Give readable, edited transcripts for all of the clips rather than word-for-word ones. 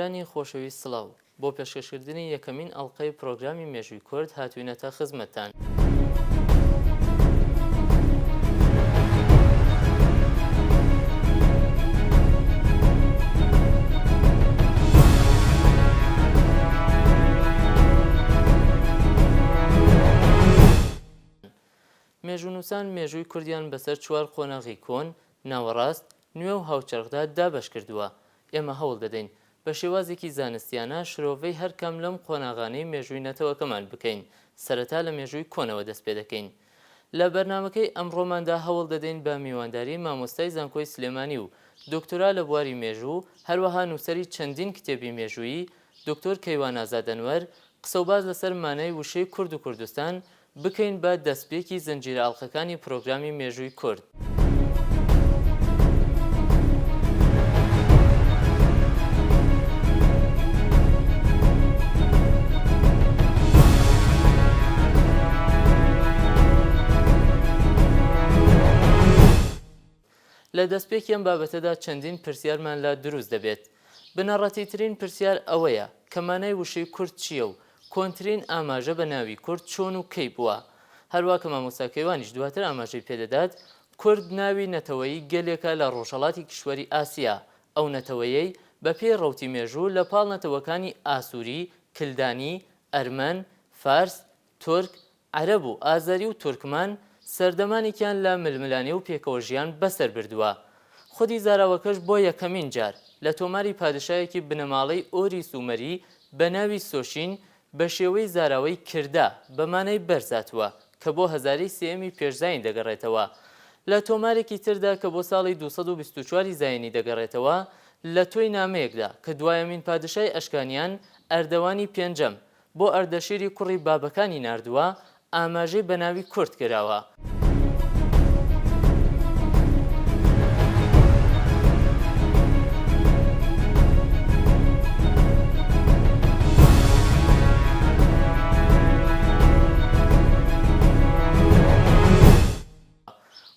بینەرانی خۆشەویست سڵاو، بۆ پێشکەشکردنی یەکەمین ئەڵقەی پرۆگرامی مێژووی کورد هاتووینەتە خزمەتتان. مێژوونووسان مێژووی کوردیان بەسەر چوار قۆناغی کۆن، ناوەڕاست، نوێ و هاوچەرخدا دابەش کردووە. ئێمە هەوڵ دەدەین بە شێوازێکی زانستیانە شرۆڤەی هەر کام لەم قۆناغانەی مێژووی نەتەوەکەمان بکەین. سەرەتا لە مێژووی کۆنەوە دەست پێ دەکەین. لە بەرنامەکەی ئەمڕۆماندا هەوڵ دەدەین بە میوانداری مامۆستای زانکۆی سلێمانی و دکتۆرا لە بواری مێژوو، هەروەها نووسەری چەندین کتێبی مێژوویی، دکتۆر کەیوان ئازاد ئەنوەر، قسەوباس لەسەر مانای وشەی کورد و کوردستان، بکەین بە دەستپێکی زنجیرە ئەڵقەکانی پرۆگرامی مێژووی کورد. لە دەستپێکی ئەم بابەتەدا چەندین پرسیارمان لا دروست دەبێت. بنەڕەتیترین پرسیار ئەوەیە کە مانای وشەی کورد چییە و کۆنترین ئاماژە بە ناوی کورد چۆن و کەی بووە؟ هەروا کە مامۆستا کەیوانیش دواتر ئاماژەی پێدەدات، کورد ناوی نەتەوەیی گەلێکە لە ڕۆژهەڵاتی کیشوەری ئاسیا، ئەو نەتەوەیەی بە پێی ڕەوتی مێژوو لە پاڵ نەتەوەکانی ئاسووری، کلدانی، ئەرمەن، فارس، تورک، عەرەب و ئازەری و تورکمان سەردەمانێکیان لە ململانێ و پێکەوەژیان بەسەر بردووە. خودی زاراوەکەش بۆ یەکەمین جار لە تۆماری پادشایەکی بنەماڵەی ئۆری سومەری بە ناوی سۆشین بە شێوەی زاراوەی کردا بە مانای بەرز هاتووە کە بۆ هەزارەی سێیەمی پێش زایین دەگەڕێتەوە. لە تۆمارێکی تردا کە بۆ ساڵی 224 ی زایینی دەگەڕێتەوە لە تۆی نامەیەکدا کە دوایەمین پادشای ئەشکانیان ئەردەوانی پێنجەم بۆ ئەردەشیری کوڕی بابەکانی ناردووە، ئاماژەی بە ناوی کورد کراوە.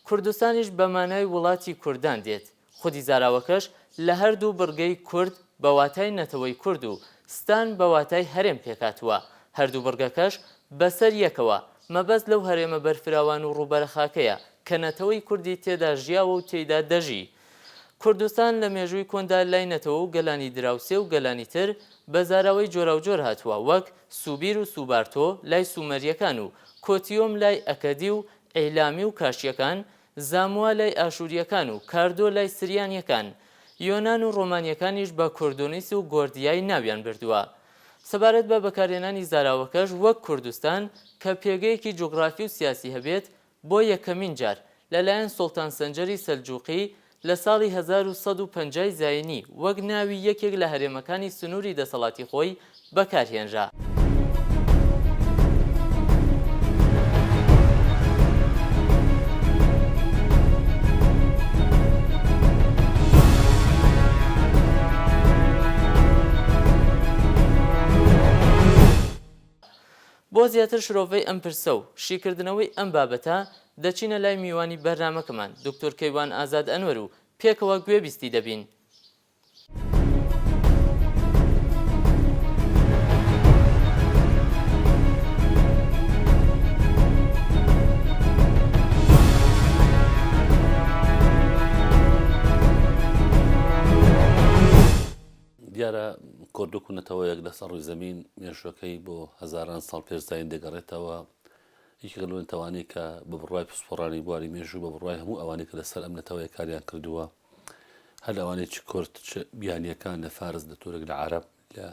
کوردستانیش بە مانای وڵاتی کوردان دێت. خودی زاراوەکەش لە هەردوو بڕگەی کورد بە واتای نەتەوەی کورد و ستان بە واتای هەرێم پێکهاتووە، هەردوو بڕگەکەش بەسەر یەکەوە، مەبەست لەو هەرێمە بەرفراوان و ڕووبەرە خاکەیە کە نەتەوەی کوردی تێدا ژیاوە و تێیدا دەژی. کوردستان لە مێژووی کۆندا لای نەتەوە و گەلانی دراوسێ و گەلانی تر بە زاراوەی جۆراوجۆر هاتووە وەک سوبیر و سوبارتۆ لای سومەرییەکان و کۆتیۆم لای ئەکەدی و عیلامی و کاشییەکان، زاموا لای ئاشوورییەکان و کاردۆ لای سریانییەکان، یۆنان و ڕۆمانییەکانیش بە کۆردۆنیس و گۆردیای ناویان بردووە. سەبارەت بە بەکارهێنانی زاراوەکەش وەک کوردستان کە پێگەیەکی جوگڕافی و سیاسی هەبێت، بۆ یەکەمین جار لەلایەن سوڵتان سەنجەری سەلجوقی لە ساڵی 1150 ی زایینی وەک ناوی یەکێک لە هەرێمەکانی سنووری دەسەڵاتی خۆی بەکارهێنرا. بۆ زیاتر شرۆڤەی ئەم پرسە و شیکردنەوەی ئەم بابەتە، دەچینە لای میوانی بەرنامەکەمان، دکتۆر کەیوان ئازاد ئەنوەر و پێکەوە گوێبیستی دەبین. دیارە کورد وەکو نەتەوەیەک لەسەر ڕووی زەمین مێژووەکەی بۆ هەزاران ساڵ پێش زایین دەگەڕێتەوە، یەکێکە لەو نەتەوانەی کە بە بڕوای پسپۆڕانی بواری مێژوو بە بڕوای هەموو ئەوانەی کە لەسەر ئەم نەتەوەیە کاریان کردووە هەر ئەوانەی چ کورد چ بیانییەکان لە فارس لە تورک لە عەرەب لە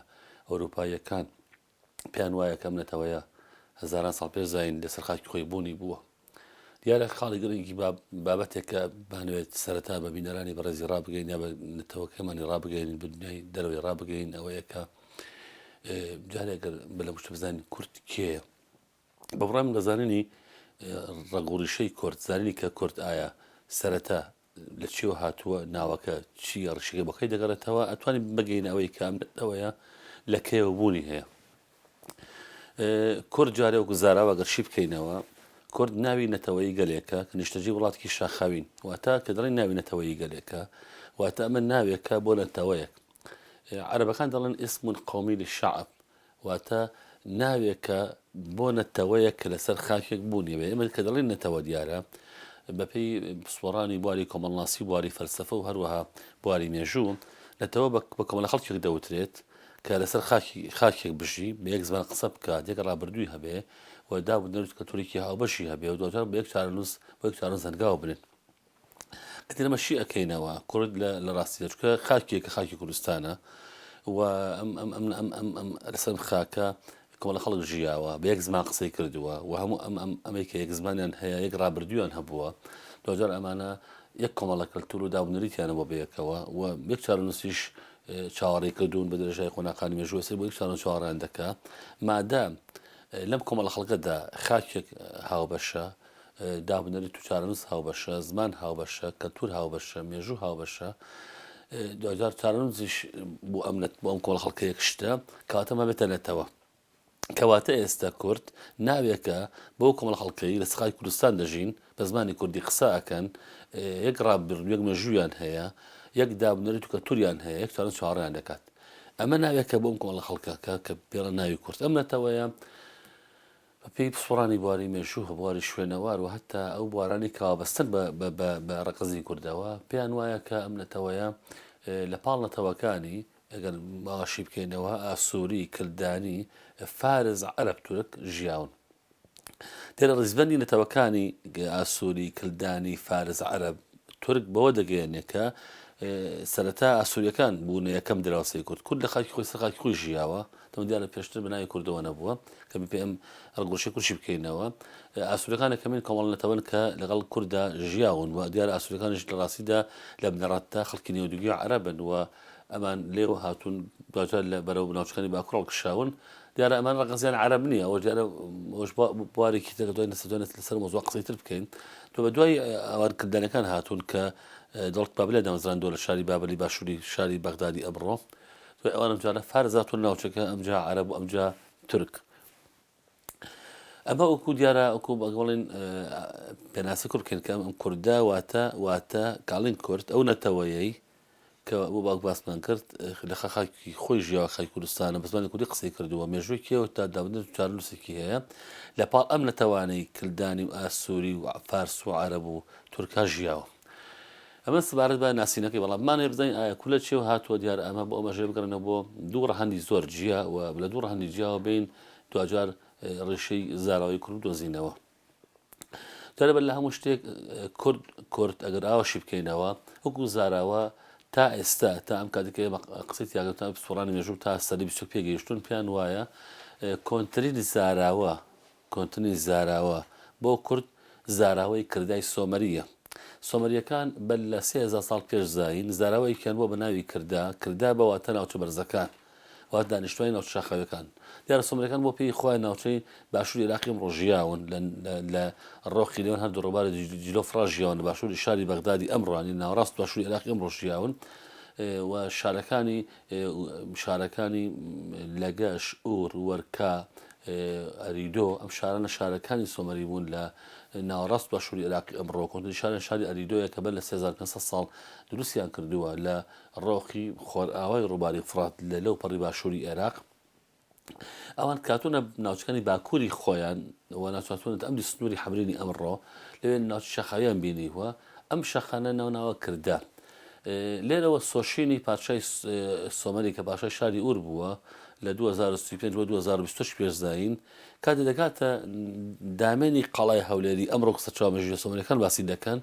ئەوروپاییەکان پێیان وایە کە ئەم نەتەوەیە هەزاران ساڵ پێش زایین لەسەر خاکی خۆی بوونی بووە. دیارە خاڵی گرنگی بابەتێک کە بانوێت سەرەتا بە بینەرانی بەڕێزی ڕابگەین یا بە نەتەوەکەمانی ڕابگەین بە دنیای دەرەوەی ڕابگەین ئەوەیە کە جارێک گەر بە لە مشتە بزانین کورد کێیە بە بڕای من دەزاننی ڕەگوڕیشەی کورد زانینی کە کورد ئایا سەرەتا لە چیەوە هاتووە ناوەکە چییە ڕیشەکەی بۆ کەی دەگەڕێتەوە ئەتوانین بگەینە ئەوەی کە ئەم نەتەوەیە لە کەیەوە بوونی هەیە کورد جارێ وەکو زاراوە گەر شی بکەینەوە کورد ناوی نەتەوەی گەلێکە کە نیشتەجێی وڵاتێکی شاخاوین واتە کە دەڵێن ناوی نەتەوەی گەلێکە واتە ئەمە ناوێکە بۆ نەتەوەیەک. عەرەبەکان دەڵێن اسم قومی للشعب واتە ناوێکە بۆ نەتەوەیەک کە لەسەر خاکێک بوونی هەبێ. ئێمە کە دەڵێین نەتەوە دیارە بەپێی پسپۆڕانی بواری کۆمەڵناسی و بواری فەلسەفە و هەروەها بواری مێژوو نەتەوە بە کۆمەڵە خەڵکێک دەوترێت کە لەسەر خاکی خاکێک بژی بە یەک زمان قسە بکات یەک ڕابردووی هەبێ و داب و نەریت و کەلتوورێکی هاوبەشی هەبێ و دواجار بە یەک چارەنووس بۆ یەک چارەنووس هەنگاو بنێن. ئیتر ئەمە شی ئەکەینەوە کورد لە لە ڕاستیدا چونکە خاکێکە خاکی کوردستانە و ئەم ئەم ئەم ئەم ئەم ئەم لەسەر ئەم خاکە کۆمەڵە خەڵک ژیاوە بە یەک زمان قسەی کردووە و هەموو ئەم ئەم ئەمەی کە یەک زمانیان هەیە یەک ڕابردوویان هەبووە دواجار ئەمانە یەک کۆمەڵە کەلتور و دابونەریتیانە بۆ بەیەکەوە و یەک چارەنووسیش چاوەڕێی کردوون بە درێژای قۆناغەکانی مێژوو ئێستا بۆ یەک چارەنووس چاوەڕێیان دەکا مادام لەم کۆمەڵە خەڵکەدا خاکێک هاوبەشە دابونەریت و چارەنووس هاوبەشە، زمان هاوبەشە، کەلتوور هاوبەشە، مێژوو هاوبەشە، دواجار چارەنووسیش بۆ ئەم بۆ ئەم کۆڵە خەڵکە یەک شتە، کەواتە ئەمە بێتە نەتەوە. کەواتە ئێستا کورد ناوێکە بۆ کۆمەڵە خەڵکەی لە سخای کوردستان دەژین، بە زمانی کوردی قسە ئەکەن، یەک ڕابردوو، یەک مێژوویان هەیە، یەک دابونەریت و کەلتووریان هەیە، یەک چارەنووس چاوەڕێیان دەکات. ئەمە ناوێکە بۆ ئەم کۆمەڵە خەڵکە کە پێڵێن ناوی کورد. ئەم نەتەوەیە بەپێی پسپۆڕانی بواری مێژوو و بواری شوێنەوار و هەتا ئەو بوارانەی کە وابەستەن بە بە بە ڕەگەزی کوردەوە، پێیان وایە کە ئەم نەتەوەیە لە پاڵ نەتەوەکانی، ئەگەر باشی بکەینەوە، ئاسووری، کلدانی، فارس، عەرەب، تورک ژیاون. دیارە ڕیزبەندی نەتەوەکانی ئاسووری، کلدانی، فارس، عەرەب، تورک بەوە دەگەیەنێ کە سەرەتا ئاسووریەکان بوونە یەکەم دراوسێی کورد. کورد لە خاکی خۆی سەر خاکی خۆی ژیاوە. تەمە دیارە پێشتر بە ناوی کوردەوە نەبووە کە بەپێی ئەم ڕەگوڕشەی کورشی بکەینەوە ئاسوورەکان یەکەمین کۆمەڵ نەتەوەن کە لەگەڵ کورددا ژیاون و دیارە ئاسوورەکانیش لە ڕاستیدا لە بنەڕەتدا خەڵکی نێودوگی عەرەبن و ئەمان لێوە هاتوون دواجار لە بەرەو ناوچەکانی باکوور هەڵکشاون دیارە ئەمان ڕەگەزیان عەرەب نییە ئەوە دیارە ئەوەش بوارێکی تر دوای نەسە دوای لەسەر مەوزوع قسەی تر بکەین تۆ بە دوای ئەوان کردانەکان هاتوون کە دەوڵەت بابلیان دامەزراندووە لە شاری بابلی باشووری شاری بەغدادی ئەمڕۆ دوای ئەوان ئەمجارە فارس هاتوون ناوچەکە ئەمجا عەرەب و ئەمجا تورک ئەمە وەکو دیارە وەکو بەڵین پێناسی کورد بکەین کە ئەم کوردە واتە واتە کاڵین کورد ئەو نەتەوەیەی کە بۆ باوک باسمان کرد لە خاکی خۆی ژیاوە خاکی کوردستانە بە زمانی کوردی قسەی کردووە مێژووی کێوە تا دابنێت و چارەنووسێکی هەیە لە پاڵ ئەم نەتەوانەی کلدانی و ئاسووری و فارس و عەرەب و تورکا ژیاوە ئەمە سەبارەت بە ناسینەکەی، بەڵام بمانەوێت بزانین ئایا کورد لە چیەوە هاتووە، دیارە ئەمە بۆ ئەمەش بگەڕێنەوە بۆ دوو ڕەهەندی زۆر جیا و لە دوو ڕەهەندی جیاوە بێین دواجار ڕیشەی زاراوەی کورد بدۆزینەوە. جارێ بەر لە هەموو شتێک کورد کورد ئەگەر ئاوەشی بکەینەوە وەکو زاراوە تا ئێستا تا ئەم کاتێک ئێمە قسەی تیاگەن تا پسپۆڕانی مێژوو تا سەدەی 21 پێگەیشتوون پێیان وایە کۆنترین زاراوە کۆنترین زاراوە بۆ کورد زاراوەی کردای سۆمەرییە. سۆمەرییەکان بەر لە 3000 ساڵ پێش زایین زاراوەیەکیان بووە بە ناوی کردا، کردا بە واتە ناوچە بەرزەکان، واتە دانیشتوانی ناوچە شاخاوییەکان. دیارە سۆمەرییەکان بۆ پێی خۆیان ناوچەی باشووری ئێراقی ئەمڕۆ ژیاون، لە لە ڕۆخی نێوان هەردوو ڕووباری دیجلە و فڕات ژیاون، لە باشووری شاری بەغدادی ئەمڕۆ یانی ناوەڕاست باشووری ئێراقی ئەمڕۆ ژیاون و شارەکانی شارەکانی لەگەش، ئور، وەرکا، ئەریدۆ، ئەم شارانە شارەکانی سۆمەری بوون لە ناوەڕاست باشووری ئێراقی ئەمڕۆ. کۆنترین شاریان شاری ئەریدۆیە کە بەر لە 3500 ساڵ دروستیان کردووە لە ڕۆخی خۆرئاوای ڕووباری فڕات لە لەو پەڕی باشووری ئێراق. ئەوان کاتوونە ناوچەکانی باکووری خۆیان و ناچاتوونەتە ئەم دی سنووری حەمرینی ئەمڕۆ لەوێ ناوچە شاخاویان بینیوە ئەم شاخانە ناوناوە کردە لێرەوە سۆشینی پادشای سۆمەری کە پاشای شاری ئور بووە لە 2035 بۆ 2028 پێش زایین کاتێ دەگاتە دامێنی قەڵای هەولێری ئەمڕۆ کە سەرچاوە مێژوویە سۆمەریەکان باسی دەکەن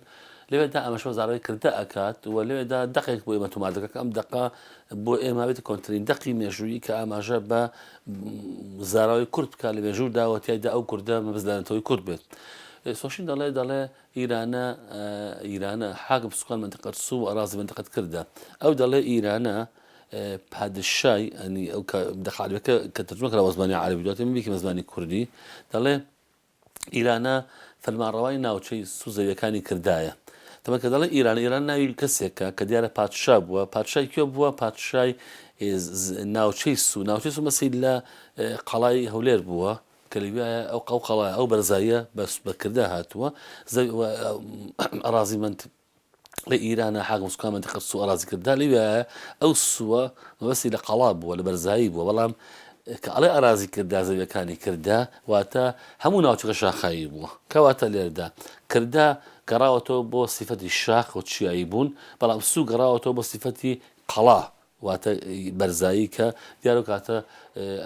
لەوێدا ئەمەش بە زاراوەی کردە ئەکات و لەوێدا دەقێک بۆ ئێمە تۆمار دەکات کە ئەم دەقە بۆ ئێمە بێتە کۆنترین دەقی مێژوویی کە ئاماژە بە زاراوەی کورد بکات لە مێژوودا و تیایدا ئەو کوردە مەبەست لە نەتەوەی کورد بێت. سۆشین دەڵێ دەڵێ ئیرانە ئیرانە حاکم سکان منطقە سو و ئەراضی منطقە کردە ئەو دەڵێ ئیرانە پادشای ئەنی ئەو دەقە عەرەبیەکە کە تەرجمە کرا بە زمانی عەرەبی دواتر من بیکەمە زمانی کوردی دەڵێ ئیرانە فەرمانڕەوای ناوچەی سو زەویەکانی کردایە. تەبعەن کە دەڵێ ئیران، ئیران ناوی کەسێکە کە دیارە پادشا بووە، پادشای کوێ بووە؟ پادشای ناوچەی سو، ناوچەی سو مەسی لە قەڵای هەولێر بووە کە لەویایە ئەو قەو قەڵای ئەو بەرزاییە بە بە کردا هاتووە. زەوی ئەڕازی مەنت. لە ئیرانە حاکم سوکان مەنتیقە سوو ئەرازی کردا لەویایە ئەو سووە مەبەستی لە قەڵا بووە لە بەرزایی بووە بەڵام کە ئەڵێ ئەرازی کردا زەویەکانی کردا واتە هەموو ناوچەکە شاخایی بووە کەواتە لێرەدا کردا گەڕاوەتەوە بۆ سیفەتی شاخ و چیایی بوون بەڵام سوو گەڕاوەتەوە بۆ سیفەتی قەڵا واتە بەرزایی کە دیارە کاتە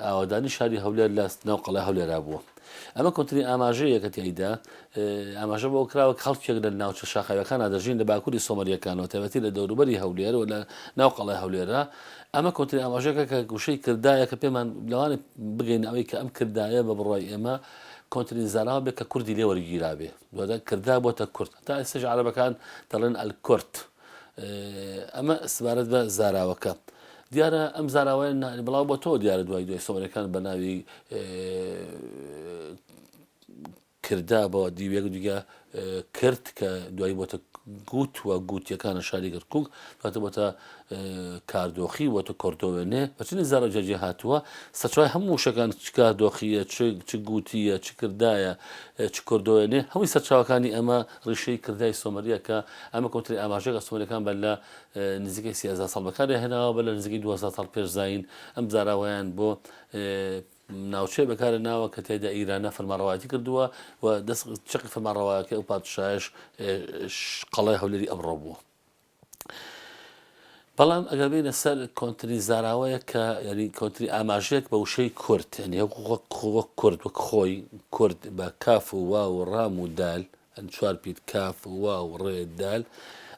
ئاوادانی شاری هەولێر لە ناو قەڵای هەولێرا بووە. ئەمە کۆنترین ئاماژەیە کە تیایدا ئاماژە بەوە کراوە کە خەڵکێک لە ناوچە شاخاویەکاندا دەژین لە باکووری سۆمەریەکانەوە تایبەتی لە دەوروبەری هەولێر و لە ناو قەڵای هەولێرە ئەمە کۆنترین ئاماژەکە کە وشەی کردایە کە پێمان لەوانێ بگەین ئەوەی کە ئەم کردایە بە بڕوای ئێمە کۆنترین زاراوە بێت کە کوردی لێ وەرگیرابێ دواتر کردا بۆتە کورد تا ئێستاش عەرەبەکان دەڵێن الکورد ئەمە سبارەت بە زاراوەکە. دیارە ئەم زاراوەیە بڵاو بۆ تۆ دیارە دوای دوای سۆمەرەکان بە ناوی کردا بە دیوێک دیگە کرد کە دوای بۆتە گوت و گوتیەکانە شاری کەرکک دواتر بۆتە کاردۆخی بۆتە کۆردۆوێنێ بەچنی زارە جێجێ هاتووە سەرچوای هەموو وشەکان چ کاردۆخیە چ گوتیە چ کردایە چ کۆردۆوێنێ هەمووی سەرچاوەکانی ئەمە ڕیشەی کردای سۆمەریە کە ئەمە کۆنترین ئاماژەیە کە سۆمەریەکان بەر لە نزیکەی 3000 ساڵ بەکاریان هێناوە بەر لە نزیکەی 2000 ساڵ پێش زایین ئەم زاراوەیان بۆ ناوچەیە بەکارە ناوە کە تێدا ئیرانە فەرمانڕەوایەتی کردووە و دەست چەقی فەرمانڕەوایەکەی ئەو پادشایەش قەڵای هەولێری ئەمڕۆ بووە. بەڵام ئەگەر بینە سەر کۆنترین زاراوەیە کە یعنی کۆنتری ئاماژەیەک بە وشەی کورد یعنی وەک کورد وەک خۆی کورد بە کاف و واو و ڕام و دال ئەم چوار پیت کاف و واو ڕێ دال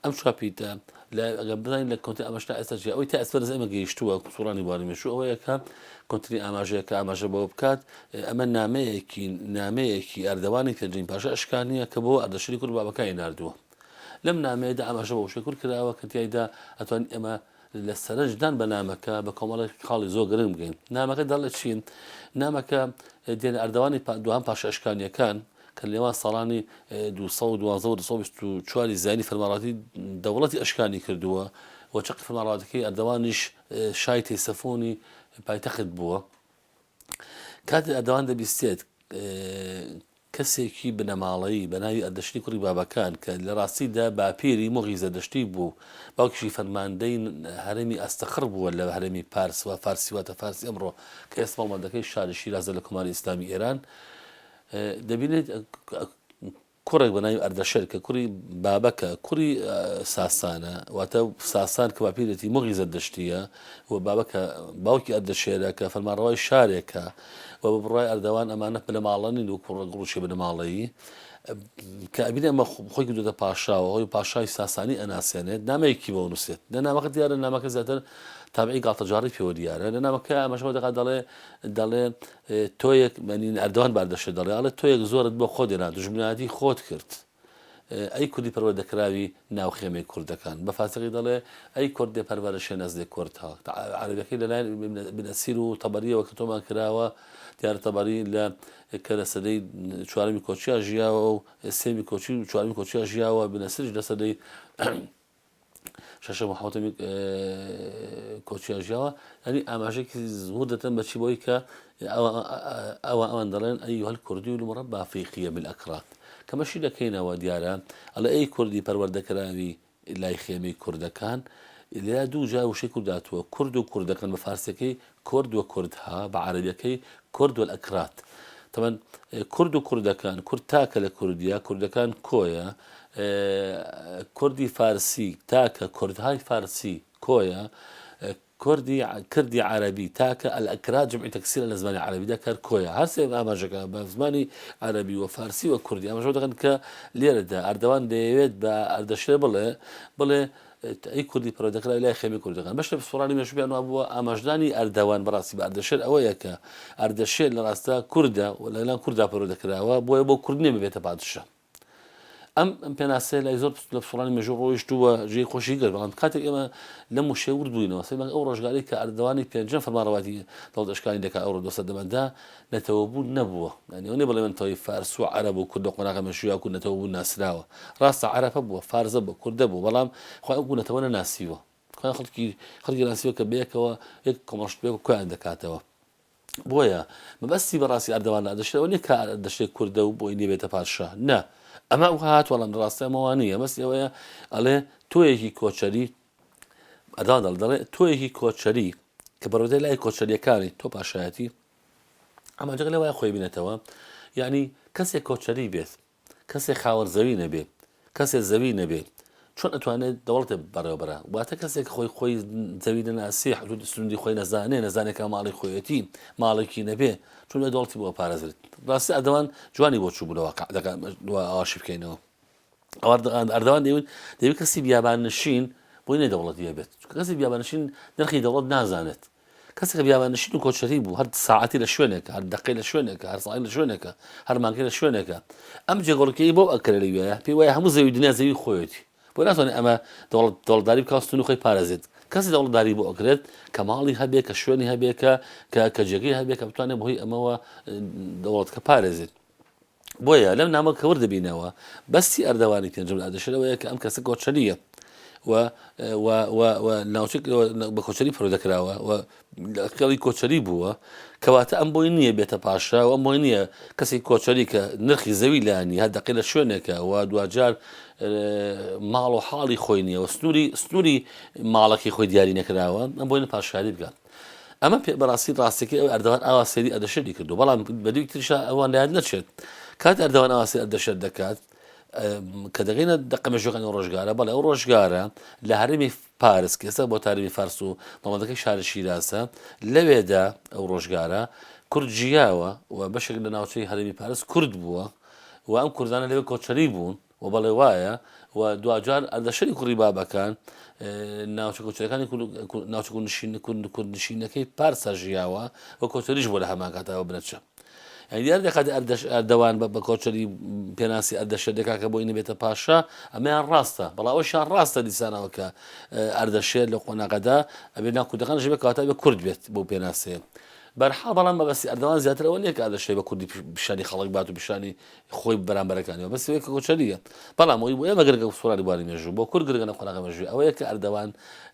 ئەم چوار پیتە لە ئەگەر بزانین لە کۆنتری ئەمەش تا ئێستا چیە ئەوەی تا ئێستا دەست ئێمە گەیشتووە سوڕانی بواری مێژوو ئەوەیە کە کۆنتری ئاماژەیە کە ئاماژە بەوە بکات ئەمە نامەیەکی نامەیەکی ئەردەوانی پێنجەمین پاشا ئەشکانیە کە بۆ ئەردەشیری کوڕ بابەکانی ناردووە لەم نامەیەدا ئاماژە بە وشەی کورد کراوە کە تیایدا ئەتوانین ئێمە لە سەرنجدان بە نامەکە بە کۆمەڵێک خاڵی زۆر گرنگ بگەین. نامەکە دەڵێت چی؟ نامەکە دێنە ئەردەوانی دووهەم پاشا ئەشکانییەکان کە لە نێوان ساڵانی 212 و 224 زایینی فەرمانڕەوایەتی دەوڵەتی ئەشکانی کردووە و چەقی فەرمانڕەوایەتەکەی ئەردەوانیش شای تەیسەفۆنی پایتەخت بووە. کاتێ ئەردەوان دەبیستێت کەسێکی بنەماڵەیی بە ناوی ئەردەشتی کوڕی بابەکان کە لە ڕاستیدا باپیری موغی زەردەشتی بووە و باوکیشی فەرماندەی هەرێمی ئەستەخڕ بووە لە هەرێمی پارس و فارسی واتە فارسی ئەمڕۆ کە ئێستا مەڵبەندەکەی شاری شیرازە لە کۆماری ئیسلامی ئێران دەبینێت کوڕێک بە ناوی ئەردەشێر کە کوڕی بابەکە، کوڕی ساسانە، واتە ساسان کە باپیرێتی موغی زەردەشتییە و بابەکە باوکی ئەردەشێرە کە فەرمانڕەوای شارێکە و بە بڕوای ئەردەوان ئەمانە بنەماڵە نین وەکوو ڕەگوڕوشی بنەماڵەیی کە ئەبینێ ئەمە خۆی کردووەتە پاشاوە خۆی پاشای ساسانی ئەناسێنێت نامەیەکی بۆ نووسێت لە نامەکە دیارە نامەکە زیاتر تابعی گاڵتەجاڕی پێوە دیارە لە نامەکە ئاماژە بەوە دەکات دەڵێ دەڵێ تۆیەک مەنین ئەردۆغان بە ئەردەشێر دەڵێ ئەڵێ تۆیەک زۆرت بۆ خۆت هێنا دوژمنایەتی خۆت کرد ئەی کوردی پەروەردەکراوی ناو خێمەی کوردەکان بە فارسیەکەی دەڵێ ئەی کوردێ پەروەرشێ نەزدێ کورد ها عەرەبیەکەی لەلایەن ابن ئەسیر و تەبەریەوە کە تۆمان کراوە دیارە تەبەری لە کە لە سەدەی چوارەمی کۆچیا ژیاوە و سێمی کۆچی و چوارەمی کۆچیا ژیاوە ابن ئەسیریش لە سەدەی شەشەم و حەوتەمی کۆچیان ژیاوە یعنی ئاماژێکی زۆر دەتەن بەچی بۆی کە ئەوە ئەوان دەڵێن ئەی هەل کوردی و المربى في خيم الأكراد کەمەشی دەکەینەوە دیارە ئەڵێ ئەی کوردی پەروەردەکراوی لای خێمەی کوردەکان لێرە دوو جار وشەی کورد هاتووە کورد و کوردەکان بە فارسیەکەی کورد و کوردها بە عەرەبیەکەی کورد والأكراد تەبەن کورد و کوردەکان کورد تاکە لە کوردیا کوردەکان کۆیە کوردی فارسی تاکە کوردهای فارسی کۆیە کوردی کردی عەرەبی تاکە الأكراد جمع تكسير لە زمانی عەرەبیدا کار کۆیە هەر سێ ئاماژەکە بە زمانی عەرەبی و فارسی و کوردی ئاماژە دەکەن کە لێرەدا ئەردەوان دەیەوێت بە ئەردەشێر بڵێ بڵێ ئەی کوردی پەروەردەکراوی لای خێمەی کوردەکان. بەش لە پسپۆڕانی مێژوو پێیان وابووە ئاماژدانی ئەردەوان بەڕاستی بە ئەردەشێر ئەوەیە کە ئەردەشێر لە ڕاستە کوردە و لەلایەن کوردا پەروەردەکراوە بۆیە بۆ کورد نییە ببێتە پادشا. ئەم پێناسەیە لای زۆر لە پسپۆڕانی مێژوو ڕۆیشت و جێی خۆشی گرت بەڵام کاتێک ئێمە لەم وشەیە ورد بووینەوە سەیرمان ئەو ڕۆژگارەی کە ئەردەوانی پێنجەم فەرمانڕەوایەتی دەوڵەت ئەشکانی دەکات ئەو ڕۆ سەردەمەدا نەتەوەبوون نەبووە. یانی ئەوە نیە بڵێم نەتەوەی فارس و عەرەب و کورد لە قۆناغە مێژوویا وەکوو نەتەوە بوون ناسراوە. ڕاستە عەرەب هەبووە، فارس هەبووە، کورد هەبووە، بەڵام خۆیان وەکوو نەتەوە نەناسیوە. خۆیان خەڵکی خەڵکی ناسیوە کە بەیەکەوە یەک کۆمەڵ شت بەیەکەوە کۆیان دەکاتەوە. بۆیە مەبەستی بەڕاستی ئەردەوان لە ئەردەشێر ئەوە نیە کە ئەردەشێر کوردە و بۆی نیە بێتە پادشا. نا. ئەمە ئەو هات وەڵام ڕاستە ئەمە وا نییە بەس ئەوەیە ئەڵێ تۆیەکی کۆچەری ئەردەوان دەڵێ دەڵێ تۆیەکی کۆچەری کە بەڕێدەی لای کۆچەریەکانی تۆ پاشایەتی ئامانجەکە لەوایە خۆی بینێتەوە یعنی کەسێک کۆچەری بێت کەسێک خاوەن زەوی نەبێ، کەسێ زەوی نەبێ چۆن ئەتوانێت دەوڵەتێ بەڕێوەبەرا؟ واتە کەسێک خۆی خۆی زەوی نەناسێ، حدود سنووری خۆی نەزانێ، نەزانێ کە ماڵی خۆیەتی، ماڵێکی نەبێ، چۆن دەوڵەتی بۆ پارێزرێت؟ ڕاستی ئەردەوان جوانی بۆ چوو بوو لە واقع دەکات ئاواشی بکەینەوە. ئەردەوان دەیوت دەیوت کەسی بیابان نشین بۆی نیە دەوڵەتی هەبێت، چونکە کەسی بیابان نشین نرخی دەوڵەت نازانێت. کەسێک کە بیاباننشین و کۆچەری بوو، هەر ساعەتی لە شوێنێکە، هەر دەقەی لە شوێنێکە، هەر ساڵی لە شوێنێکە، هەر مانگەی لە شوێنێکە. ئەم جێگۆڕکێی بۆ ئەکرێ لەویایە، پێی وایە هەموو زەوی دنیا زەوی خۆیەتی. بۆ ناتوانێت ئەمە دەوڵەت دەوڵەتداری بکا و ستونی خۆی پارێزێت. کەسی دەوڵەتداری بۆ ئەکرێت کە ماڵی هەبێ، کە شوێنی هەبێ، کە کە کە جێگەی هەبێ کە بتوانێت بەهۆی ئەمەوە دەوڵەتەکە پارێزێت. بۆیە لەم نامە کە ورد دەبینەوە بەستی ئەردەوانی پێنجەم لە ئەردەشێر ئەوەیە کە ئەم کەسە کۆچەرییە و و و و ناوچەی بە کۆچەری پەروەردە کراوە و خێڵی کۆچەری بووە کەواتە ئەم بۆی نییە بێتە پاشا و ئەم بۆی نییە کەسی کۆچەری کە نرخی زەوی لانی هەر دەقی لە شوێنێکە و دواجار ماڵ و حاڵی خۆی نییە و سنووری سنووری ماڵەکەی خۆی دیاری نەکراوە ئەم بۆی پاشاری بکات ئەمە پێ بەڕاستی ڕاستەکەی ئەو ئەردەوان ئاوا سەیری ئەردەشێری کردو بەڵام بەدوی تریشا ئەوان لایان نەچێت کات ئەردەوان ئاوا سەیری ئەردەشێر دەکات کە دەگەینە دەقە مێژوەکانی ئەو ڕۆژگارە بەڵێ ئەو ڕۆژگارە لە هەرێمی پارس کە ئێستا بۆ تاریمی فارس و دەوڵەتەکەی شاری شیرازە لەوێدا ئەو ڕۆژگارە کورد ژیاوە و بەشێک لە ناوچەی هەرێمی پارس کورد بووە و ئەم کوردانە لەوێ کۆچەری بوون و بەڵێ وایە و دواجار ئەردەشێری کوڕی بابەکان ناوچە کۆچەرەکانی ناوچە کوردنشینەکەی پارسا ژیاوە و کۆچەریش بۆ لە هەمان کاتەوە بنەچە یانی دیار دەکات ئەردەش ئەردەوان بە کۆچەری پێناسی ئەردەشێر دەکات کە بۆی نەبێتە پاشا ئەمەیان ڕاستە بەڵام ئەوەشیان ڕاستە دیسانەوە کە ئەردەشێر لە قۆناغەدا ئەبێ ناو کوردەکان ژێ کەواتە بێ کورد بێت بۆ پێناسەیە بەرحاڵ بەڵام مەبەستی ئەردەوان زیاتر ئەوە نییە کە ئەردەشێر بە کوردی پیشانی خەڵک بات و پیشانی خۆی بەرامبەرەکانیەوە بەس ئەوەی کە کۆچەرییە. بەڵام ئەوەی بۆ ئێمە گرنگە پسپۆڕانی بواری مێژوو بۆ کورد گرنگە لەم قۆناغە مێژوویە ئەوەیە کە ئەردەوان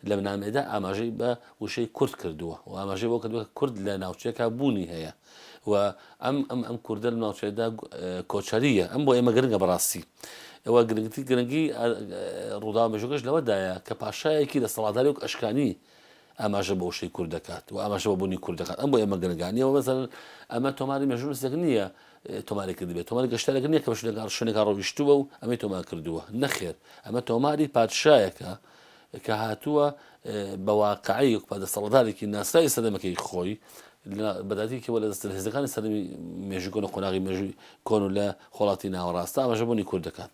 لەم نامەیەدا ئاماژەی بە وشەی کورد کردووە و ئاماژەی بەوە کردووە کە کورد لە ناوچەیەکا بوونی هەیە و ئەم ئەم ئەم کوردە لەم ناوچەیەدا کۆچەرییە ئەم بۆ ئێمە گرنگە بەڕاستی ئەوە گرنگتر گرنگی ڕووداوە مێژووەکەش لەوەدایە کە پاشایەکی دەسەڵاتداری وەک ئەشکانی ئاماژە بە وشەی کورد دەکات و ئاماژە بە بوونی کورد دەکات ئەم بۆ ئێمە گرنگە نییە مەسەلەن ئەمە تۆماری مێژوونووسێک نییە تۆماری کردبێت تۆماری گەشتارێک نییە کە بە شوێنێکا شوێنێکا ڕۆیشتووە و ئەمەی تۆمار کردووە نەخێر ئەمە تۆماری پادشایەکە کە هاتووە بە واقعی وەک دەسەڵاتدارێکی ناسراوی سەردەمەکەی خۆی بەداتێکەوە لە دەستە هێزەکانی سەردەمی مێژوو کۆن و قۆناغی مێژووی کۆن و لە خۆڵاتی ناوەڕاستە ئاماژە بوونی کورد دەکات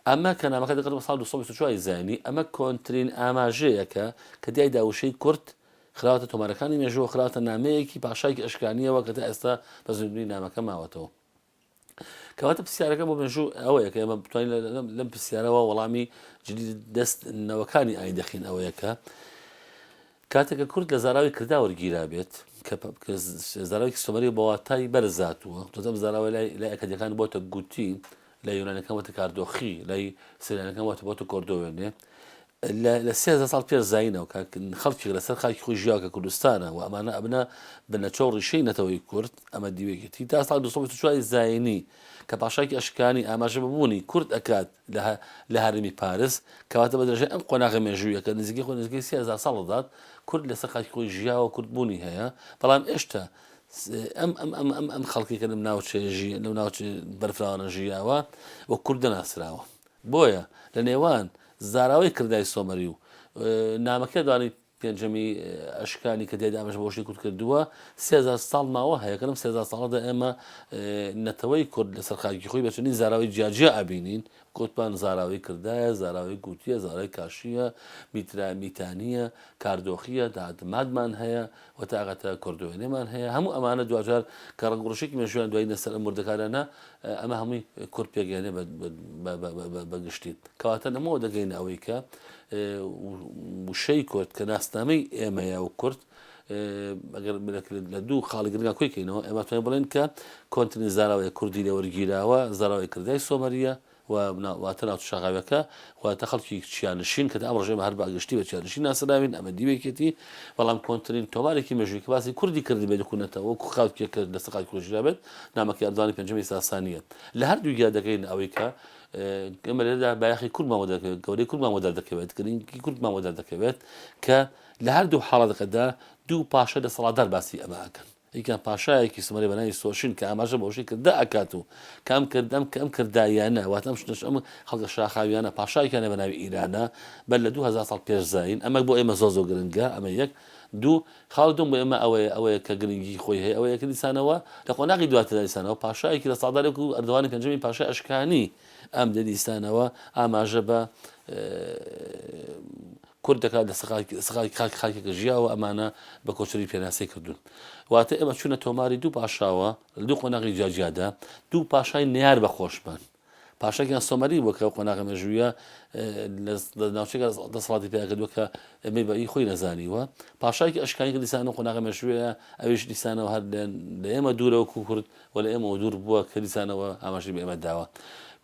ئەمە کە نامەکە دەگەڕێتەوە بۆ ساڵ 224 زایینی ئەمە کۆنترین ئاماژەیە کە کە تیایدا وشەی کورد خراوەتە تۆمارەکانی مێژووە خراوەتە نامەیەکی پاشایەکی ئەشکانییەوە کە تا ئێستا بە زیندوویی نامەکە ماوەتەوە. کەواتە پرسیارەکە بۆ مێژوو ئەوەیە کە ئێمە بتوانین لەم پرسیارەوە وەڵامی جدی دەست نەوەکانی ئاین دەخین ئەوەیە کە کاتێک کە کورد لە زاراوی کردا وەرگیرا بێت کە زاراوی سۆمەری بە واتای بەرز هاتووە تۆزەم زاراوە لای لای ئەکەدیەکان بۆتە گوتی لای یۆنانەکان بۆتە کاردۆخی لای سریانەکان بۆتە بۆتە کۆردۆوێنێ لە 13 ساڵ پێش زایینەوە کە خەڵکێک لەسەر خاکی خۆی ژیاوە کە کوردستانە و ئەمانە ئەبنە بنەچە و ڕیشەی نەتەوەی کورد ئەمە دیوێکێتی تا ساڵ 224 زایینی کە پاشاکی ئەشکانی ئاماژە بە بوونی کورد ئەکات لە هەرێمی پارس کەواتە بە درێژای ئەم قۆناغە مێژوویە کە نزیکەی خۆی نزیکەی 3000 ساڵ دەدات کورد لەسەر خاکی خۆی ژیاوە کورد بوونی هەیە بەڵام ئێشتا ئەم ئەم ئەم ئەم ئەم خەڵکی کە لەم ناوچەیە ژی لەو ناوچەیە بەرفراوانە ژیاوە وەک کورد دەناسراوە بۆیە لە نێوان زاراوەی کردای سۆمەری و نامەکەی ئەردۆغانی پێنجەمی ئەشکانی کە تیایدا ئاماژە بە وشەی کورد کردووە 3000 ساڵ ماوە هەیە کە لەم 3000 ساڵەدا ئێمە نەتەوەی کورد لەسەر خاکی خۆی بە چەندین زاراوەی جیاجیا ئەبینین گوتمان زاراوەی کردایە زاراوەی گوتیە زاراوەی کاشیە میترا میتانیە کاردۆخیە دادمادمان هەیە و تاقەتە کوردۆێنێمان هەیە هەموو ئەمانە دواجار کە ڕەنگ و ڕەشێکی مێژوویان دوایی لەسەر ئەم وردەکارانە ئەمە هەمووی کورد پێگەێنێ بە گشتی کەواتە لەمەوە دەگەینە ئەوەی کە وشەی کورد کە ناسنامەی ئێمەیە و کورد ئەگەر لە دوو خاڵی گرنگا کۆی کەینەوە ئێمە توانین بڵێن کە کۆنترین زاراوەی کوردی لێ وەرگیراوە زاراوەی کردای سۆمەریە. و واتە ناوچە شاخاویەکە واتە خەڵکی چیانشین کە تا ئەمڕۆش ئێمە هەر بە گشتی بە چیانشین ناسراوین ئەمە دیوێکێتی بەڵام کۆنترین تۆمارێکی مێژووی کە باسی کوردی کردبێت وەکو نەتەوە وەکو خاکێک کە لەسەر خاکی خۆی ژیابێت نامەکەی ئەردەڵانی پێنجەمی ساسانییە لە هەردووکیا دەگەین ئەوەی کە ئێمە لێرەدا بایەخی کوردمان بۆ دەکەوێت گەورەی کوردمان بۆ دەردەکەوێت گرنگی کوردمان بۆ دەردەکەوێت کە لە هەردوو حاڵەتەکەدا دوو پاشای دەسەڵاتدار باسی ئەمە ئەکەن یەکیان پاشایەکی سومەری بە ناوی سۆشین کە ئاماژە بە وشەی کردە ئەکات و کە ئەم کرد ئەم کە ئەم کرداییانە واتە ئەم شتەش ئەم خەڵکە شاخاویانە پاشایەکیانە بە ناوی ئیرانە بەر لە 2000 ساڵ پێش زایین ئەمە بۆ ئێمە زۆر زۆر گرنگە ئەمە یەک دوو خاڵی دووەم بۆ ئێمە ئەوەیە ئەوەیە کە گرنگی خۆی هەیە ئەوەیە کە دیسانەوە لە قۆناغی دواتردا دیسانەوە پاشایەکی دەسەڵاتدار وەکو ئەردەوانی پێنجەمی پاشای ئەشکانی ئەم دێ دیسانەوە ئاماژە بە کورد دەکات لە سەر خاکی خاکێکە ژیاوە ئەمانە بە کۆچەری پێناسەی کردوون واتە ئێمە چوونە تۆماری دوو پاشاوە لە دوو قۆناغی جیاجیادا دوو پاشای نەیار بە خۆشمان پاشاکیان سۆمەری بووە کە قۆناغە مێژوویە لە ناوچەکە دەسەڵاتی پیا کردووە کە ئێمەی بە ئی خۆی نەزانیوە پاشایکی ئەشکانی کە دیسان و قۆناغە مێژوویە ئەویش دیسانەوە هەر لە ئێمە دوورە وەکو کورد و لە ئێمەوە دوور بووە کە دیسانەوە ئاماژەی بە ئێمە داوە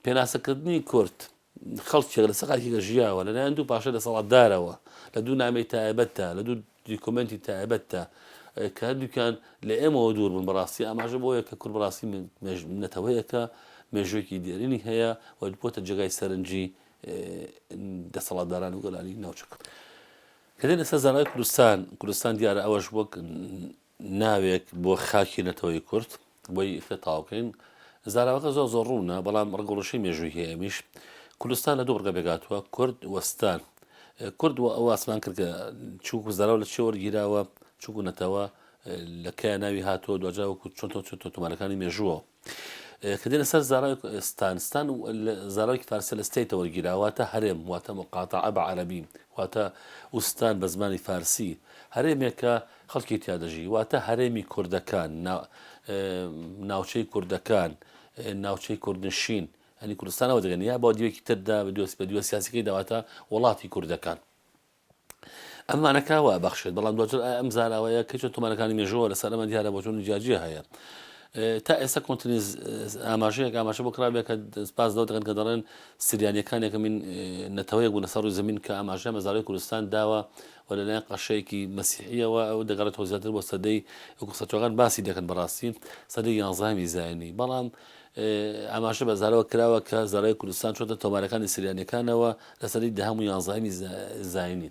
پێناسەکردنی کورد خەڵکێک لە سەقاکێکە ژیاوە لەلایەن دوو پاشای دەسەڵاتدارەوە لە دوو نامەی تایبەتدا لە دوو دیکۆمێنتی تایبەتدا کە هەردووکیان لە ئێمەوە دوور بوون بەڕاستی ئاماژە بۆیە کە کورد بەڕاستی نەتەوەیەکە مێژوویەکی دێرینی هەیە و بۆتە جێگای سەرنجی دەسەڵاتداران و گەلانی ناوچەکە. کە دێنە سەر زانای کوردستان کوردستان دیارە ئەوەش وەک ناوێک بۆ خاکی نەتەوەی کورد بۆی ئیتر تەواوکەین زاراوەکە زۆر زۆر ڕوونە بەڵام ڕگوڕشەی مێژووی هەیە ئەمیش کوردستان لە دوو بڕگە پێکهاتووە کورد وەستان کورد و ئەو ئاسمان کرد کە چووک زاراوە لە چێ وەرگیراوە چووک نەتەوە لە کە ناوی هاتووە دوجار وەکو چۆن تۆ چۆن تۆمارەکانی مێژووە کە دێنە سەر زاراوی ستان ستان زاراوێکی فارسە لە state ەوە وەرگیراوە واتە هەرێم واتە مقاطعە بە عەرەبی واتە ئوستان بە زمانی فارسی هەرێمێکە خەڵکی تیا دەژی واتە هەرێمی کوردەکان ناوچەی کوردەکان ناوچەی کوردنشین هەنی کوردستانەوە دەگەن یا بۆ دیوێکی تردا بە دوێس بە دیوە سیاسەکەی داواتە وڵاتی کوردەکان ئەم مانەکە وا بەخشێت بەڵام دواتر ئایا ئەم زاراوەیە کە چۆن تۆمارەکانی مێژووە لەسەر ئەمە دیارە بۆچوونی جیاجیا هەیە تا ئێستا کۆنترین ئاماژەیەک ئاماژە بۆ کرابێت کە سپاس لەوە دەکەن کە دەڵێن سریانیەکان یەکەمین نەتەوەیەک بوون لەسەر ڕووی زەمین کە ئاماژەیان بە زاراوەی کوردستان داوە و لەلایەن قەشەیەکی مەسیحیەوە ئەو دەگەڕێتەوە زیاتر بۆ سەدەی وەکو سەرچاوەکان باسی دەکەن بەڕاستی سەدەی یانزەهەمی زایینی بەڵام ئاماژە بە زارەوە کراوە کە زارای کوردستان چۆتە تۆمارەکانی سریانیەکانەوە لە سەدەی دەهەم و یانزەهەمی زایینی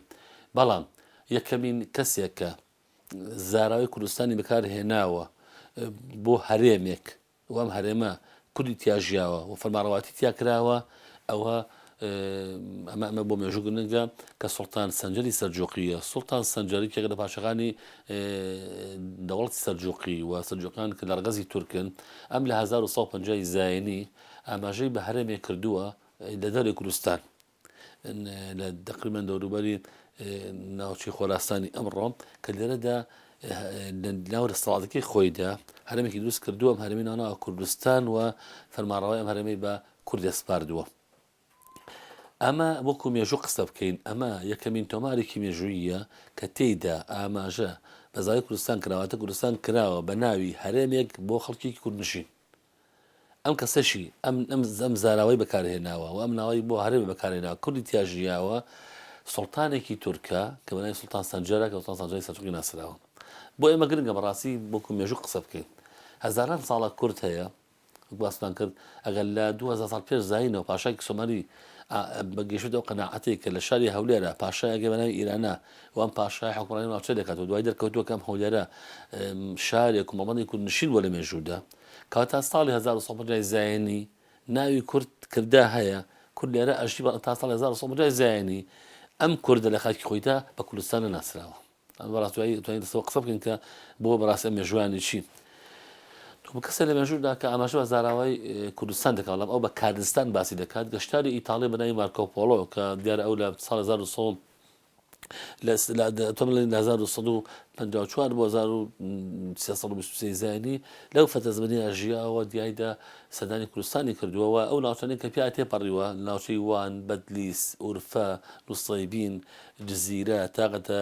بەڵام یەکەمین کەسێک کە زاراوەی کوردستانی بەکار هێناوە بۆ هەرێمێک و ئەم هەرێمە کوردی تیا ژیاوە و فەرمانڕەواتی تیا کراوە ئەوە ئەمە ئەمە بۆ مێژوو گرنگە کە سوڵتان سەنجەری سەرجوقیە سوڵتان سەنجەری یەکێکە لە پاشەکانی دەوڵەتی سەرجوقی و سەرجوقان کە لە ڕەگەزی تورکن ئەم لە 1150 زایینی ئاماژەی بە هەرێمێک کردووە لە دەرەوەی کوردستان لە تەقریبەن دەوروبەری ناوچەی خۆراسانی ئەمڕۆ کە لێرەدا لە ناو دەسەڵاتەکەی خۆیدا هەرێمێکی دروست کردووە ئەم هەرێمی ناوناوە کوردستان و فەرمانڕەوای ئەم هەرێمەی بە کوردێ سپاردووە ئەمە وەکو مێژوو قسە بکەین ئەمە یەکەمین تۆمارێکی مێژوویە کە تێیدا ئاماژە بە زاری کوردستان کراوەتە کوردستان کراوە بە ناوی هەرێمێک بۆ خەڵکێکی کوردنشین ئەم کەسەشی ئەم ئەم ئەم زاراوەی بەکارهێناوە و ئەم ناوەی بۆ هەرێمی بەکارهێناوە کوردی تیا ژیاوە سوڵتانێکی تورکە کە بە ناوی سوڵتان سەنجەرە کە سوڵتان سەنجەری سەلجوقی ناسراوە بۆ ئێمە گرنگە بەڕاستی وەکو مێژوو قسە بکەین هەزاران ساڵە کورد هەیە وەک باسمان کرد ئەگەر لە 2000 ساڵ پێش زایینەوە پاشای سۆمەری گەیشتە ئەو قەناعەتەی کە لە شاری هەولێرە پاشایەک بە ناوی ئیرانە و ئەم پاشایە حوکمڕانی ناوچە دەکات و دوای دەرکەوتووە کە ئەم هەولێرە شارێک و مەڵبەندی کوردنشین بووە لە مێژوودا کەواتە ساڵی 1950 زایینی ناوی کورد کردا هەیە کورد لێرە ئەژی بەڵام تا ساڵی 1950 زایینی ئەم کوردە لە خاکی خۆیدا بە کوردستان نەناسراوە بەڕاست دوایی توانین دەستەوە قسە بکەین کە بۆ بەڕاستی ئەم مێژوویانی چین تۆ کەسێ لە مێژوودا کە ئاماژە بە زاراوای کوردستان دەکات بەڵام ئەو بە کاردستان باسی دەکات گەشتاری ئیتاڵی بە ناوی مارکۆ پۆڵۆ کە دیارە ئەو لە ساڵ 1900 لە لە 1954 بۆ 1323 زایینی لەو فەترە زمانیە ژیاوە دیایدا سەردانی کوردستانی کردووە و ئەو ناوچانەی کە پیا تێپەڕیوە ناوچەی وان بەدلیس ئورفە نوسەیبین جزیرە، تاقەتە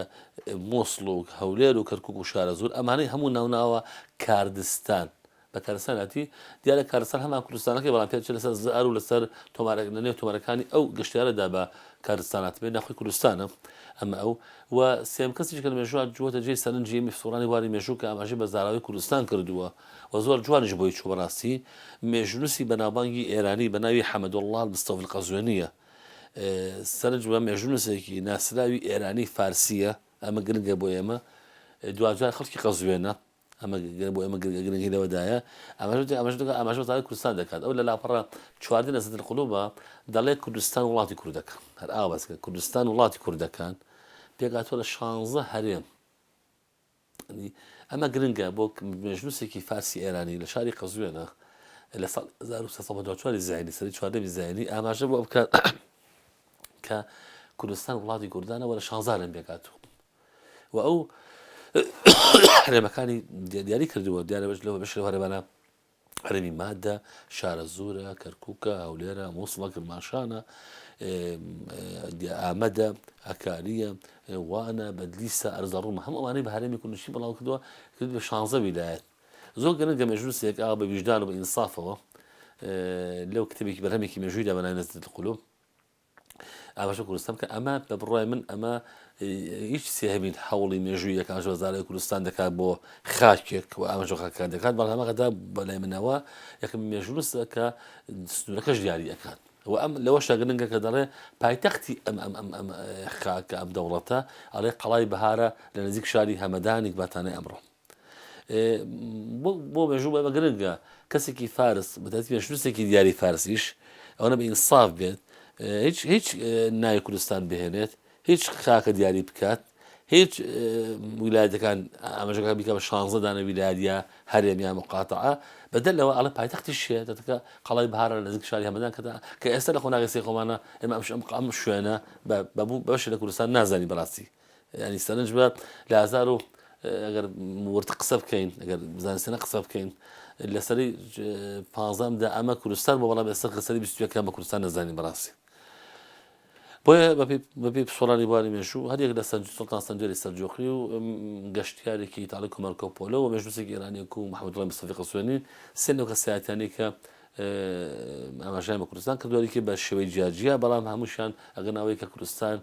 موسڵ و هەولێر و کەرکوک و شارەزوور ئەمانەی هەموو ناوناوە کاردستان. بە کارستان هاتی، دیارە کارستان هەمان کوردستانەکەی بەڵام پێدەچێت لەسەر زار و لەسەر تۆمارە لە نێو تۆمارەکانی ئەو گەشتیارەدا بە کارستان هاتبێت ناخۆی کوردستانە ئەمە ئەو و سێم کەسیش کە لە مێژووە جووەتە جێی سەرنجی ئێمەی پسپۆڕانی بواری مێژوو کە ئاماژەی بە زاراوەی کوردستان کردووە و زۆر جوانیش بۆی چووە بەڕاستی مێژوونووسی بەناوبانگی ئێرانی بە ناوی حەمەدوڵڵا مستەوفی القەزوێنییە سەرنج بە مێژوونووسێکی ناسراوی ئێرانی فارسییە ئەمە گرنگە بۆ ئێمە دواجار خەڵکی قەزوێنە ئەمە بۆ ئێمە گرنگی لەوەدایە ئاماژە ئاماژە دەکات ئاماژە بە زاری کوردستان دەکات ئەو لە لاپەڕە 14 لە زدل قلوبە دەڵێ کوردستان وڵاتی کوردەکان هەر ئاوا باس کرد کوردستان وڵاتی کوردەکان پێکهاتووە لە 16 هەرێم ئەمە گرنگە بۆ مێژنووسێکی فارسی ئێرانی لە شاری قەزوێنە لە ساڵ 1354 زایینی سەری چواردەمی زایینی ئاماژە بۆ بکات کە کوردستان وڵاتی کوردانە وە لە 16 هەرێم پێکهاتووە و ئەو هەرێمەکانی دیاری کردووە دیارە بەش لەوە بەش لەو هەرێمانە هەرێمی مادە شارەزوورە کەرکووکە هەولێرە مووسڵە کرماشانە ئامەدە ئەکاریە وانە بەدلیسە ئەرزەڕومە هەم ئەوانەی بە هەرێمی کوردنشین بڵاو کردووە کرد بە شانزە ویلایەت زۆر گرنگە مێژوونووسێک ئاوا بە ویژدان و بە ئینسافەوە لەو کتێبێکی بەرهەمێکی مێژوویدا بە ناوی نەزدت القلوب ئاماژە کوردستان بکە ئەمە بە بڕای من ئەمە هیچ سێهمین هەوڵی مێژووی یەک ئاماژە وەزارەی کوردستان دەکات بۆ خاکێک و ئاماژە خاکەکان دەکات بەڵام هەمەکەدا بەلای منەوە یەکەم مێژوونووسە کە سنوورەکەش دیاری ئەکات و ئەم لەوەشە گرنگە کە دەڵێ پایتەختی ئەم ئەم ئەم ئەم خاکە ئەم دەوڵەتە ئەڵێ قەڵای بەهارە لە نزیک شاری هەمەدانی باتانەی ئەمڕۆ بۆ مێژوو بۆ ئێمە گرنگە کەسێکی فارس بەتایبەتی مێژوونووسێکی دیاری فارسیش ئەوەنە بە ئینساف بێت هیچ هیچ ناوی کوردستان بهێنێت هیچ خاکە دیاری بکات هیچ ویلایەتەکان ئاماژەکان بیکە بە 16 دانە ویلایەت یا هەرێم یا مقاتعە بەدەر لەوە ئەڵێ پایتەختی شێ دەتەکە قەڵای بەهارە لە نزیک شاری هەمەدان کە کە ئێستا لە قۆناغی سێ خۆمانە ئێمە ئەم ئەم شوێنە بە بەشێ لە کوردستان نازانی بەڕاستی ینی سەرنج بە لە هزار و ئەگەر ورد قسە بکەین ئەگەر زانستانە قسە بکەین لەسەری پازەمدا ئەمە کوردستان بۆ بەڵام ئێستا خەسەری بیستەکە بە کوردستان نەزانین بەڕاستی بۆیە بەپێی پسپۆڕانی بواری مێژوو هەریەک لە سەنج سوڵتان سەنجەری سەلجوقی و گەشتیارێکی ئیتاڵی کو مارکۆ پۆلۆ و مێژوونووسێکی ئێرانیەک و محەممەدوڵای مستەفی قەزوێنی سێ لەو کەسایەتیانەی کە ئاماژەیان بە کوردستان کردووە یەکێ بە شێوەی جیاجیا بەڵام هەمووشیان ئەگەن ئەوەی کە کوردستان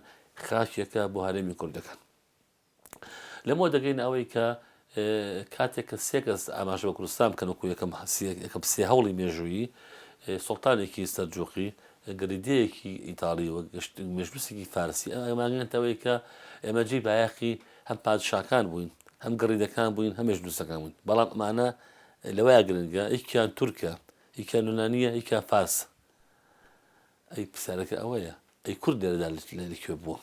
خاکێکە بۆ هەرێمی کوردەکان. لەمەوە دەگەینە ئەوەی کە کاتێک کە سێ کەس ئاماژە بە کوردستان بکەن وەکو یەکەم یەکەم سێ هەوڵی مێژوویی سوڵتانێکی سەرجوقی گەریدەیەکی ئیتاڵی و مێژنووسێکی فارسی ئەمانگەنتەوەی کە ئێمە جێی بایەخی هەم پادشاکان بووین هەم گەڕیدەکان بووین هەم مێژنووسەکان بووین بەڵام ئەمانە لەوەیە گرنگە یەکیان تورکە یەکیان یۆنانیە یەکیان فارسە ئەی پرسیارەکە ئەوەیە ئەی کورد لێرەدا لە کوێ بووە؟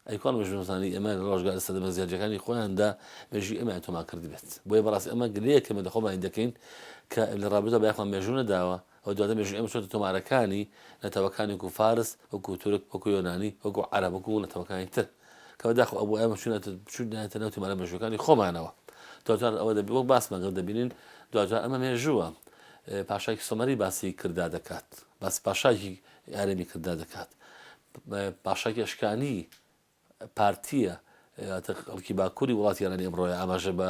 ئەی کوا مێژوونووسانی ئێمە لە ڕۆژگارە سەردەمە زیاجەکانی خۆیاندا مێژووی ئێمەیان تۆمار کردبێت؟ بۆیە بەڕاستی ئەمە گلەیەکە ئێمە لە خۆمانی دەکەین کە لە ڕابردوودا بایەخمان مێژوو نەداوە و دواتر مێژووی ئێمە چۆتە تۆمارەکانی نەتەوەکانی وەکوو فارس، وەکوو تورک، وەکوو یۆنانی، وەکوو عەرەب، وەکوو نەتەوەکانی تر کە بەداخەوە ئەبوو ئێمە چوونەتە چوونایەتە ناو تۆمارە مێژووەکانی خۆمانەوە. دواجار ئەوە دەبی وەک باسمان کرد دەبینین دواجار ئەمە مێژووە. پاشایەکی سۆمەری باسی کردا دەکات. باسی پاشایەکی هەرێمی کردا دەکات. پاشای ئەشکانی پارتیە خەڵکی باکووری وڵاتی ئێرانی ئەمڕۆیە ئاماژە بە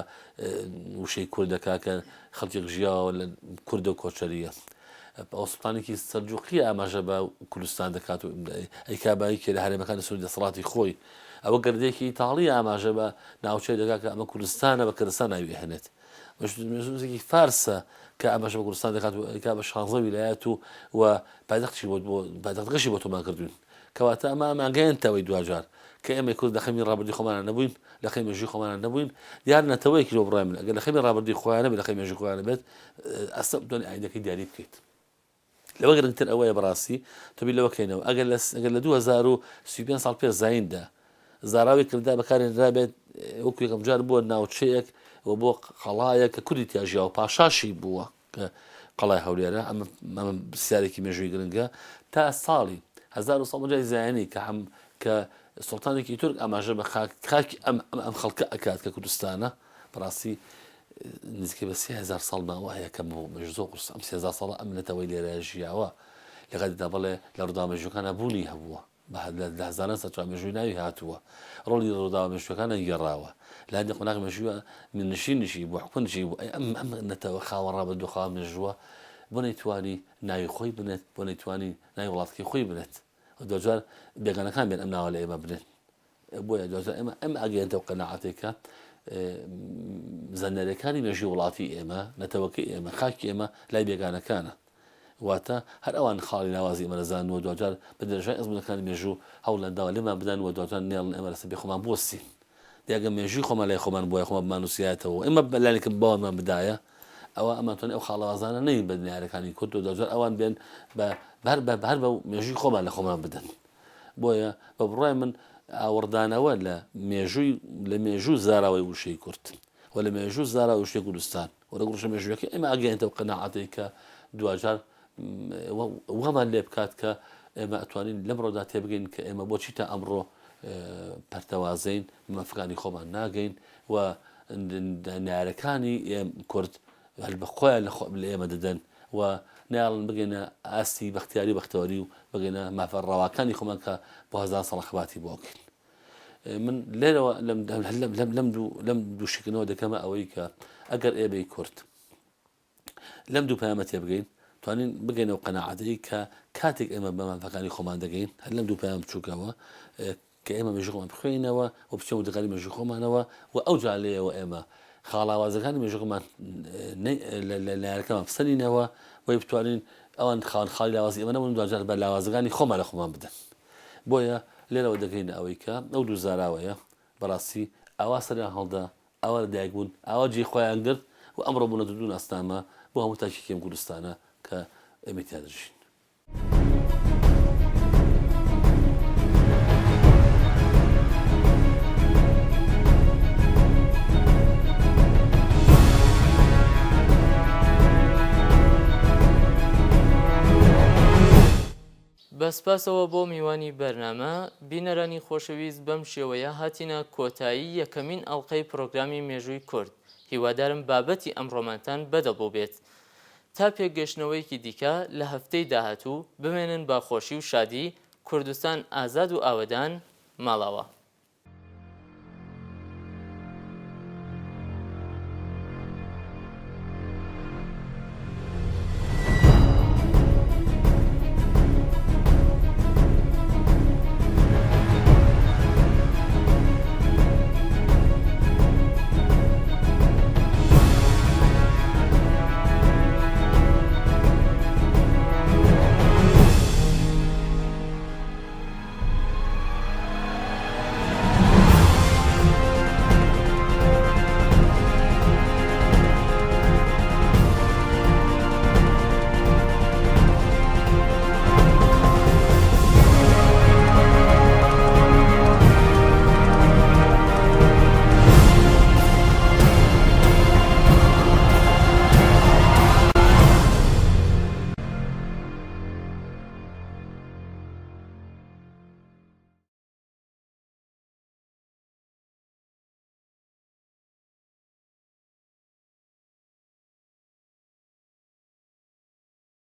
وشەی کورد دەکا کە خەڵکێک ژیاوە لە کوردە و کۆچەریە ئەو سوڵتانێکی سەلجوقی ئاماژە بە کوردستان دەکات و ئەیکا بە یەکێ لە هەرێمەکانی سنووری دەسەڵاتی خۆی ئەوە گردێکی ئیتاڵی ئاماژە بە ناوچەی دەکات کە ئەمە کوردستانە بە کردستان ناوی ئەهێنێت مێژوونووسێکی فارسە کە ئاماژە بە کوردستان دەکات و ئەیکا بە شانزە ویلایەت و و پایتەختیشی بۆ بۆ پایتەختەکەشی بۆ تۆمار کردووین کەواتە ئەمە ئەمانگەیەنتەوەی دواجار کە ئێمەی کورد لە خەمی ڕابردووی خۆمانە نەبووین لە خەمی مێژووی خۆمانە نەبووین دیار نەتەوەیەکی لۆ بڕای من ئەگەر لە خەمی ڕابردووی خۆیان نەبێت لە خەمی مێژووی خۆیان نەبێت ئەستەم بتوانێت ئایندەکەی دیاری بکەیت لەوە گرنگتر ئەوەیە بەڕاستی تۆ بیر لەوە کەینەوە ئەگەر لە ئەگەر لە 2035 ساڵ پێش زاییندا زاراوی کردا بەکارهێنرابێت وەکو یەکەم جار بووە ناوچەیەک و بۆ قەڵایەک کە کوردی تیا ژیاوە پاشاشی بووە کە قەڵای هەولێرە ئەمە ئەمە پرسیارێکی مێژووی گرنگە تا ساڵی 1950 زایانی کە هەم کە سوڵتانێکی تورک ئاماژە بە خاک خاکی ئەم ئەم ئەم خەڵکە ئەکات کە کوردستانە بەڕاستی نزیکەی بە 3000 ساڵ ماوە هەیە کە بۆ مێژوو زۆر قورسە ئەم 3000 ساڵە ئەم نەتەوەی لێرە ژیاوە لە کاتێکدا بەڵێ لە ڕووداوە مێژووەکانە بوونی هەبووە. لە هەزاران سەرچاوە مێژووی ناوی هاتووە، ڕۆڵی ڕووداوە مێژوویەکانیان گێڕاوە، لە هەندێک قۆناغی مێژوویە میرنشینیشی بووە، حکومەتیشی بووە، ئەی ئەم ئەم نەتەوە خاوەن ڕابردوو خاوەن مێژووە بۆ نەیتوانی ناوی خۆی بنێت، بۆ نەیتوانی ناوی وڵاتەکەی خۆی بنێت و دواجار بێگانەکان بێن ئەم ناوە لە ئێمە بنێن. بۆیە دواجار ئێمە ئەم ئەگەیەنتە و قەناعەتێک کە زانیاریەکانی مێژووی وڵاتی ئێمە، نەتەوەکەی ئێمە، خاکی ئێمە لای بێگانەکانە. واتە هەر ئەوان خاڵی لاوازی ئێمە دەزانن و دواجار بە درێژای ئەزموونەکانی مێژوو هەوڵیان داوە لێمان بدەن و دواجار نەیەڵن ئێمە لەسەر پێی خۆمان بوەستین. دەی ئەگەر مێژووی خۆمان لای خۆمان بوایە، خۆمان بماننووسیایەتەوە و ئێمە لایەکم باوەڕمان بدایە، ئەوا ئەمانتوانی ئەو خاڵەوازانە نەین بە نەیارەکانی کورد و دواجار ئەوان بێن بە هەر بە هەر بە مێژووی خۆمان لە خۆمان بدەن. بۆیە بە بڕوای من ئاوڕدانەوە لە مێژووی لە مێژوو زاراوەی وشەی کورد و لە مێژوو زاراوەی وشەی کوردستان و لە گوڕشە مێژوویەکەی ئێمە ئەگەیەنتە ئەو قەناعەتەی کە دواجار وامان لێ بکات کە ئێمە ئەتوانین لەمڕۆدا تێبگەین کە ئێمە بۆچی تا ئەمڕۆ پەرتەوازەین مافەکانی خۆمان ناگەین و نارەکانی کورد هەر بە خۆیان لە خۆ لە ئێمە دەدەن و نایەڵن بگەینە ئاستی بەختیاری و بەختەوەری و بگەینە مافە ڕەواکانی خۆمان کە بۆ هەزاران ساڵە خەباتی بۆ ئەکەین. من لێرەوە لەم لەم لەم لەم دوو لەم دوو شیکردنەوە دەکەمە ئەوەی کە ئەگەر ئێمەی کورد لەم دوو پەیامە تێبگەین توانین بگەینەوە قەناعەتەی کە کاتێک ئێمە بە مافەکانی خۆمان دەگەین هەر لەم دوو پەیام بچووکەوە کە ئێمە مێژووی خۆمان بخوێنینەوە و بچینە وردەکاری مێژووی خۆمانەوە و ئەوجا لێیەوە ئێمە خاڵاوازەکانی مێژووەکەمان لە نەیارەکەمان بسەنینەوە بۆی بتوانین ئەوان خاوەن خاڵی لاوازی ئێمە نەبوون دواجار بە لاوازەکانی خۆمان لە خۆمان بدەن بۆیە لێرەوە دەگەینە ئەوەی کە ئەو دوو زاراوەیە بەڕاستی ئاوا سەریان هەڵدا ئاوا لە دایک بوون ئاوا جێی خۆیان گرت و ئەمڕۆ بوونەتە دوو ناسنامە بۆ هەموو تاکێکی ئەم کوردستانە کە ئێمەی تیا دەژین. بە سپاسەوە بۆ میوانی بەرنامە، بینەرانی خۆشەویست بەم شێوەیە هاتینە کۆتایی یەکەمین ئەڵقەی پرۆگرامی مێژووی کورد، هیوادارم بابەتی ئەمڕۆمانتان بەدڵ بووبێت. تا پێکگەشتنەوەیەکی دیکە لە هەفتەی داهاتوو، بمێنن بە خۆشی و شادی، کوردستان ئازاد و ئاوەدان، ماڵاوا.